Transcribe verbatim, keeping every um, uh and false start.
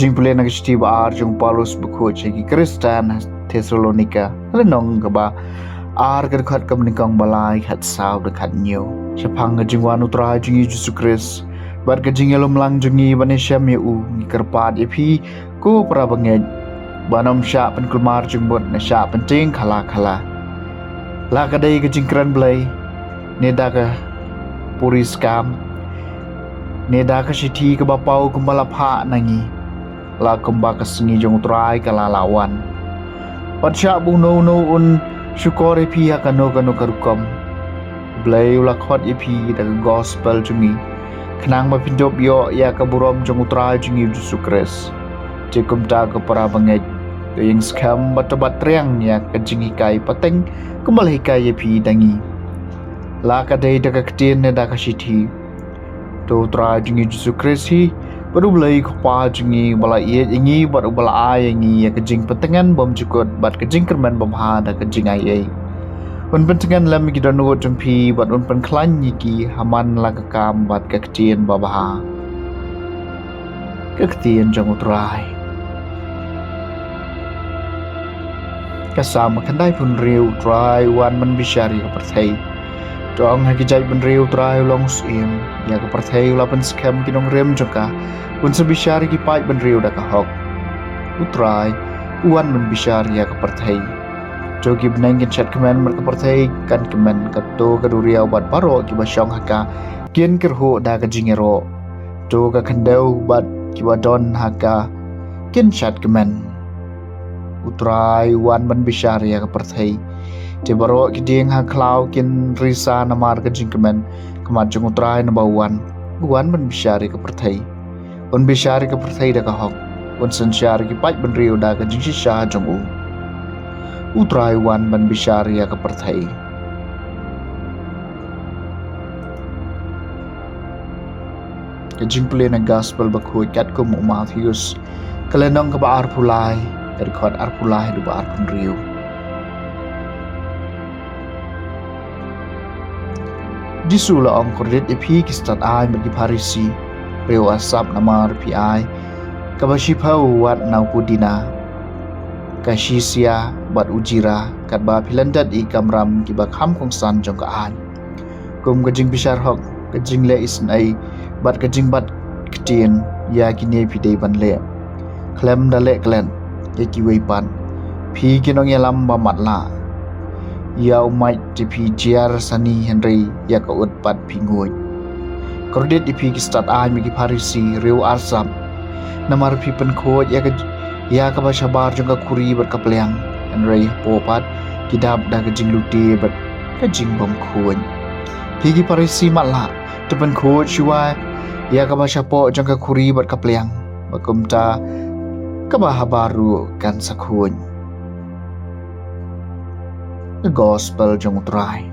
Jingpule na ka shithi ba ar jong u Paulus bakhuid sha ki Khristan Thessalonika, lynnong kaba ar, ka dkhot kaba nyngkong, ba lai, khatsaw, da khathynñiew. Shaphang ka jingwan u Trai jong ngi Jisu Khrist bad ka jingïalumlang jong ngi ban ïashem ïa u, ngi kyrpad ïa phi, ko para bangeit, ban ym shah pynkulmar jingmut ne shah pyntieng khala khala, la ka dei ka jingkren Blei, ne da ka puriskam, ne da ka shithi kaba paw kumba la phah na ngi, la kumba ka sngi jong u Trai ka la lah wan. Bad shah ba uno uno un shukor ïa phi ha kano kano ka rukom. U Blei u la khot ïa phi da ka gospel jong ngi, khnang ba phin dup ïoh ïa ka burom jong u Trai jong ngi Jisu Khrist. Te kumta, ko para bangeit, to ïeng skhem bad to bat triang ïa ka jinghikai pateng kumba la hikai ïa phi da ngi, la ka dei da ka ktien ne da ka shithi. To u Trai jong ngi Jisu Khrist hi, bad u Blei u Kpa jong ngi, uba la ïeit ïa ngi bad uba la ai ïa ngi ïa ka jingpyntngen bymjukut bad ka jingkyrmen babha da ka jingaiei, un pyntngen lem ïa ki dohnud jong phi bad un pynkhlaiñ ïa ki ha man la ka kam bad ka ktien babha. Ka ktien jong u Trai. Ka Salm khyndai phew hynriew. U Trai u wan ban bishar ïa ka pyrthei. To ong ha ki jaitbynriew, u Trai u long u syiem. Ïa ka pyrthei u la pynskhem ki nongrim jong ka. Un sa bishar ïa ki paidbynriew da ka hok. U Trai u wan ban bishar ïa ka pyrthei. To ki bneng kin shad kmen bad ka pyrthei kan kmen, kato ka duriaw bad baroh kiba shong ha ka kin kyrhuh da ka jingïaroh. To ka khyndew bad kiba don ha ka kin shad kmen. U Trai u wan ban bishar ïa ka pyrthei. Te baroh ki dieng ha khlaw kin risa namar ka jingkmen ka mat jong u Trai, naba u wan, u wan ban bishar ïa ka pyrthei. Un bishar ïa ka pyrthei da ka hok. Un synshar ïa ki paidbynriew da ka jingshisha jong u. U Trai u wan ban bishar ïa ka pyrthei. Ka jingpule na gospel bakhuid katkum u Mathaios, ka lynnong kaba arphew lai, ka dkhot arphew lai haduh ba arphew hynriew. Jisu u la ong, kordit ïa phi ki stad aiñ bad ki Pharisi, riew arsap, namar phi ai kaba shiphew wat na u pudina, ka shisia bad u jira, katba phi lyndet ïa ki kamram kiba kham kongsan jong ka aiñ. Kum ka jingbishar hok, ka jingleh isynei bad ka jingbat ktien, ïa kine phi dei ban leh khlem da leh klet ïa kiwei pat. Phi ki nongïalam ba matlah. Ïa u mait te phi jia sani, hynrei ïa ka ut pat phi nguid. Kordit ïa phi ki stad aiñ bad ki Pharisi, riew arsap, namar phi pynkhuid ïa ka, ïa kaba shabar jong ka khuri bad ka pliang, hynrei hapoh pat ki dap da ka jinglute bad ka jingbymkhuid. Phi ki Pharisi matlah, to pynkhuid shuwa ïa kaba shapoh jong ka khuri bad ka pliang, ba kumta kaba habar ruh kan sa khuid. Ka gospel jong u Trai.